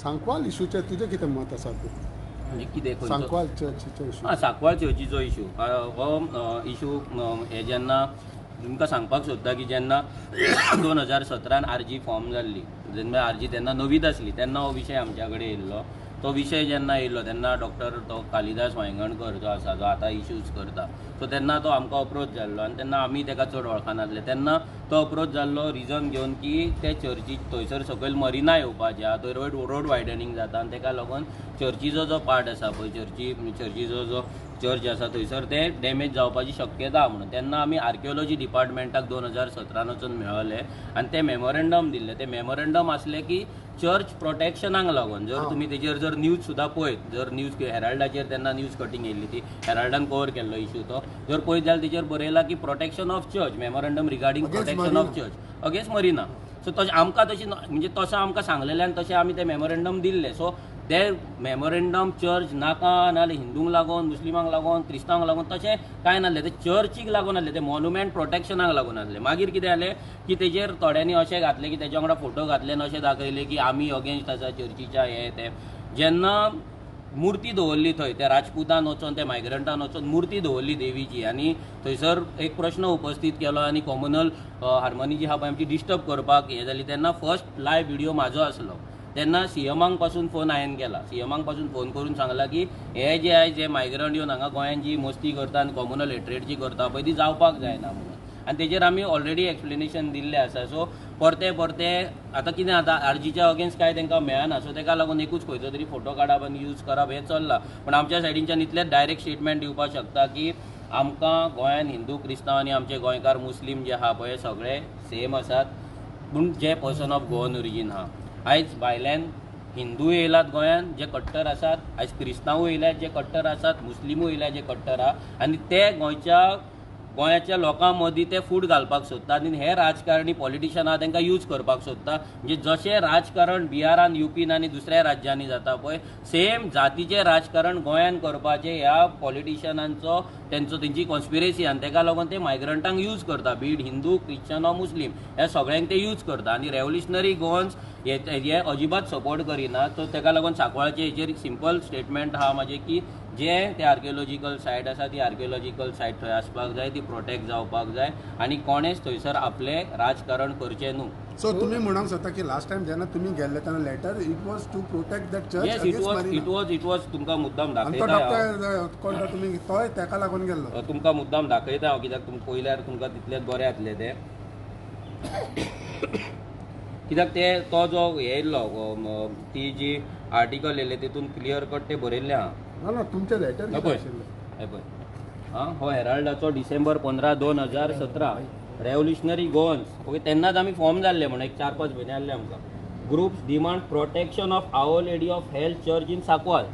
सांकवाल इशूचेर तुजें कितें मत आसा? म्हणजे कितें, खंयचो? सांकवाल चर्चीचो इशू. आं, सांकवाळ चर्चीचो इशू. हो इशू हे जेन्ना तुमकां सांगपाक सोदता की जेन्ना 2017न आरजी फॉर्म जाल्ली, जेन्ना आरजी तेन्ना नवीच आसली, तेन्ना हो विशय आमच्या कडेन येयल्लो. तो विशय जेन्ना येयल्लो तेन्ना डॉक्टर तो कालिदास वायंगणकर जो आसा, जो आतां इश्यूज करता, सो तेन्ना तो आमकां अप्रोच जाल्लो आनी तेन्ना आमी ताका चड वळखनासले. तेन्ना तो अप्रोच जाल्लो रिजन घेवन की ते चर्ची थंयसर सकयल मरिना येवपाची आहा, थंय रोड वायडनींग जाता आनी ताका लागून चर्चीचो जो पार्ट आसा पळय, चर्चीचो जो चर्च आसा थंयसर ते डॅमेज जावपाची शक्यता म्हणून. तेन्ना आमी आर्किओलॉजी डिपार्टमेंटाक 2017न वचून मेळले आनी ते मेमोरेंडम दिल्ले. ते मेमोरेंडम आसले की चर्च प्रोटेक्शनाक लागून. जर तुमी तेजेर जर न्यूज सुद्दां पळयत, जर न्यूज हेराल्डाचेर तेन्ना न्यूज कटींग येयल्ली, ती हेराल्डान कवर केल्लो इशू, तो जर पळयत जाल्यार तेजेर बरयला की protection of church, memorandum regarding Against protection of Marina. Church against marina. So तशें आमकां तशी म्हणजे तशें आमकां सांगलेलें आनी तशें आमी तें मेमोरेंडम दिल्लें. सो ते मेमोरेंडम चर्च नाका, नाजाल्यार हिंदूंक लागून, मुस्लिमांक लागून, क्रिस्तांवांक लागून तशें कांय नासलें. ते चर्चीक लागून आसलें, ते मोनुमेंट प्रोटेक्शनाक लागून आसलें. मागीर कितें जालें की तेजेर थोड्यांनी अशें घातलें की तेच्या वांगडा फोटो घातले आनी अशें दाखयलें की आमी अगेन्स्ट आसा चर्चीच्या, हें तें. जेन्ना मुर्ती दवरली थंय, त्या राजपुतान वचोन, त्या मायग्रंटान वचोन मुर्ती दवरली देवीची आनी थंयसर एक प्रश्न उपस्थीत केलो आनी कॉम्युनल हार्मनी जी आहा पळय आमची डिस्टर्ब करपाक हें जाली, तेन्ना फर्स्ट लायव्ह व्हिडियो म्हाजो आसलो. तेन्ना सीएमांक पासून फोन हांवें केला. सीएमांक पासून फोन करून सांगला की हे जे आयज जे मायग्रंट येवन हांगा गोंयांत जी मस्ती करता आनी कॉम्युनल हेट्रेड जी करता पळय, ती जावपाक जायना म्हणून. आनी तेजेर आमी ऑलरेडी एक्सप्लेनेशन दिल्लें आसा. सो परते परते आतां कितें जाता, आरजीच्या अगेन्स्ट कांय तांकां मेळना, सो ताका लागून एकूच खंयचो तरी फोटो काडप आनी यूज करप हें चल्लां. पूण आमच्या सायडीनच्यान इतलेंच डायरेक्ट स्टेटमेंट दिवपाक शकता की आमकां गोंयान हिंदू, क्रिस्तांव आनी आमचे गोंयकार मुस्लीम जे आहा पळय, सगळे सेम आसात. पूण जे पर्सन ऑफ गोवन ओरिजीन आहा, आयज भायल्यान हिंदू येयलात गोंयान जे कट्टर आसात, आयज क्रिस्तांवूय येयल्यात जे कट्टर आसात, मुस्लिमूय येयल्यात जे कट्टर आहा आनी ते गोंयाच्या लोकां मदीं ते फूट घालपाक सोदतात आनी हे राजकारणी पॉलिटिशन आहा तांकां यूज करपाक सोदता. म्हणजे जशें राजकारण बिहारान, युपीन आनी दुसऱ्या राज्यांनी जाता पळय, सेम जातीचें राजकारण गोंयान करपाचें ह्या पॉलिटिशनांचो तेंचो तेंची कॉन्स्पिरसी आनी ताका लागून ते मायग्रंटांक यूज करता. बी it Hindu, Christian or मुस्लीम, ह्या सगळ्यांक ते यूज करता आनी रेव्होल्युशनरी गोवन्स हे हे अजिबात सपोर्ट करिना. सो ताका लागून सांकवाळचे हेचेर सिंपल स्टेटमेंट आहा म्हाजें की जे ते आर्किओलॉजिकल सायट आसा, ती आर्किओलॉजिकल सायट थंय आसपाक जाय, ती प्रोटेक्ट जावपाक जाय आनी कोणेच थंयसर आपलें राजकारण करचें न्हू. सो तुमी म्हणूंक सोदता की लास्ट टायम जेन्ना तुमी गेल्ले तेन्ना letter, it was to protect that church yes, it was it was it was तुमकां मुद्दाम आनी तो दाखयता हांव. डॉक्टर कोण तो तुमी, तोय तेका लागून गेल्लो? तुमकां मुद्दाम दाखयता हांव, कित्याक तुमकां पळयल्यार तुमकां तितलेंच बरें जातलें तें. कित्याक ते तो जो हे येयल्लो, ती जी आर्टिकल येयलें, तितून क्लियर कट ते बरयल्लें आहा. ना ना, तुमचें लेटर हे कितें पळय. आशिल्लें? हे पळय, आं, हो हेराल्डाचो डिसेंबर 15, 2017, रेव्होल्युशनरी गोवन्स. ओके, तेन्नाच आमी फॉर्म जाल्ले म्हणून एक 4-5 म्हयने जाल्ले आमकां. Groups demand protection of Our Lady of Health Church in Sancoale.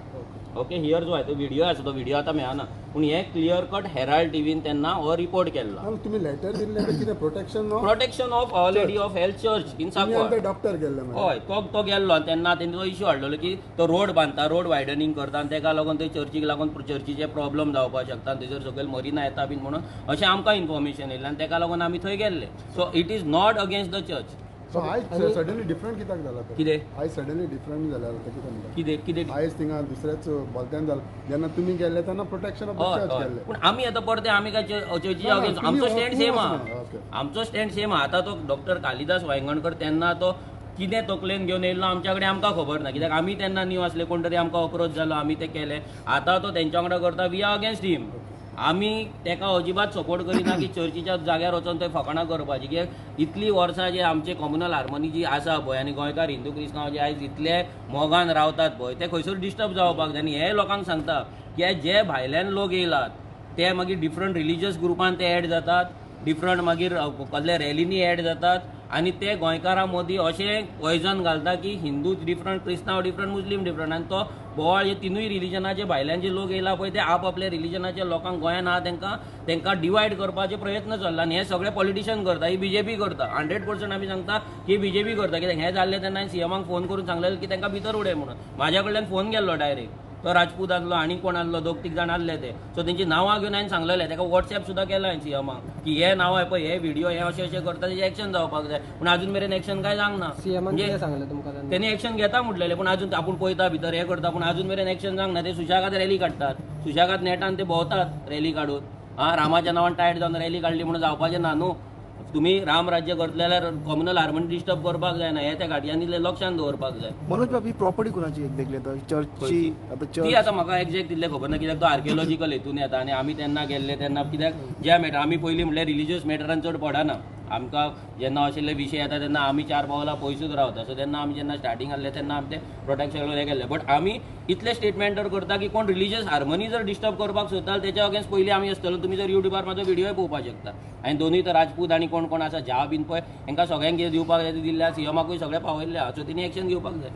Okay, here जो आहे तो व्हिडिओ आसा, तो व्हिडिओ आतां मेळना, पूण हे क्लियर कट हेराल्ड टिवीन तेन्ना हो रिपोर्ट केल्लो. ना, तुमी लेटर दिल्लें तें कितें, protection? Protection of Our Lady of Health Church in तुमी आनी ते सांकवाळ. डॉक्टर गेल्ले मरे? हय, तो तो गेल्लो आनी तेन्ना तेंचो इश्यू हाडलेलो की तो रोड बांदता, रोड वायडनींग करता आनी तेका लागून थंय चर्चीक लागून चर्चीचे प्रॉब्लम जावपाक शकता आनी थंयसर सकयल मरिना येता बीन म्हणून अशें आमकां इन्फॉर्मेशन येयलें आनी तेका लागून आमी थंय गेल्ले. So it is not against the church. So आयज सडनली डिफरंट कित्याक जाला तर? कितें? आयज सडनली डिफरंट जाल्यार आतां कितें म्हणटा? कितें कितें? आयज थिंगा दुसऱ्याच भलत्यान जालें. जेन्ना तुमी गेल्ले तेन्ना प्रोटेक्शन ऑफ चर्च गेल्ले. पूण आमी आतां परते आमी काय चर्चीच्या ना, ना, अगेन्स्ट तुमी आमचो स्टँड तूं सेम वचना. आहा. ओके. आमचो स्टँड सेम आहा. आतां तो डॉक्टर कालिदास वायंगणकर तेन्ना तो कितें तकलेन घेवन येयल्लो आमच्या कडेन, आमकां खबर ना, कित्याक आमी तेन्ना न्यू आसले. कोण तरी आमकां अप्रोच जालो, आमी ते केले. आतां तो तेंच्या वांगडा करता, we are against him. आमी तेका अजिबात सपोर्ट करिना की चर्चीच्या जाग्यार वचोन थंय फकाणां करपाची, कित्याक इतली वर्सां जे आमचे कॉम्युनल हार्मनी जी आसा पळय आनी गोंयकार हिंदू क्रिस्तांव जे आयज इतले मोगान रावतात पळय, ते खंयसर डिस्टर्ब जावपाक जाय. आनी हे लोकांक सांगता की जे भायल्यान लोक येयलात, ते मागीर डिफरंट रिलीजियस ग्रुपान ते एड जातात, डिफरंट मागीर कसले रॅलींनी एड जातात आनी ते गोंयकारां मदीं अशें पॉयजन घालता की हिंदू डिफरंट, क्रिस्तांव डिफरंट, मुस्लीम डिफरंट. आनी तो बोवाळ हे तिनूय रिलिजनाचे भायल्यान जे लोक येयला पळय, ते आपआपल्या रिलिजनाचे लोकांक गोंयान आहा तांकां डिवायड करपाचे प्रयत्न चल्ला. आनी हे सगळे पॉलिटिशियन करता, ही बीजेपी करता. 100% आमी सांगता की बीजेपी करता, कित्याक हें जाल्लें तेन्ना हांवें सीएमाक फोन करून सांगलेलें की तांकां भितर उडय म्हणून. म्हाज्या कडल्यान फोन गेल्लो डायरेक्ट. तो राजपूत आसलो आनी कोण आसलो, दोग तीग जाण आसले ते. सो तेंची नांवां घेवन हांवें सांगलेलें ताका, वॉट्सॅप सुद्दां केला हांवें सीएमाक की हे नांवां पळय, हे व्हिडिओ हे अशें अशें करता, तेजें एक्शन जावपाक जाय. पूण अजून मेरेन एक्शन कांय जावंक ना. सीएमान म्हणजे कितें सांगलें तुमकां तेन्ना? त्यांनी एक्शन घेता म्हटलेले, पूण अजून आपूण पळयता भितर हे करता, पूण अजून मेरेन एक्शन जावंक ना. ते सुशेगाद रॅली काडटात, सुशेगाद नेटान ते भोंवतात रॅली काडून. आं, रामाच्या नांवान टायट जावन रॅली काडली म्हणून जावपाचें ना न्हू. तुमी राम राज्य करतले जाल्यार कॉम्युनल हार्मनी डिस्टर्ब करपाक जायना, हें त्या घाटयांनी लक्षांत दवरपाक जाय. मनोज बाब, ही प्रॉपर्टी कोणाची एक्झॅक्टली आता चर्चची आता ती चर्च? आतां म्हाका एक्झॅक्ट तितलें खबर ना, कित्याक तो आर्किओलॉजिकल हेतून येता आनी आमी तेन्ना गेल्ले तेन्ना, कित्याक ज्या मॅटर आमी पयलीं म्हणल्यार रिलिजियस मॅटरान चड पडना. आमकां जेन्ना अशेले विशय येता तेन्ना आमी चार पावलां पयसूच रावता. सो तेन्ना आमी जेन्ना स्टार्टींग आहले तेन्ना आमी ते प्रोटेक्शन हें केल्लें. बट आमी इतलें स्टेटमेंट तर करता की कोण रिलिजियस हार्मनी जर डिस्टर्ब करपाक सोदता जाल्यार तेच्या अगेन्स्ट पयलीं आमी आसतलो. तुमी जर युट्यूबार म्हाजो व्हिडियोय पळोवपाक शकता. आनी दोनूय तर राजपूत आनी कोण कोण आसा ज्या बीन पळय, हांकां सगळ्यांक कितें दिवपाक जाय तें दिल्लें, सीएमाकूय सगळें पावयल्लें आहा. सो तेणी एक्शन घेवपाक जाय.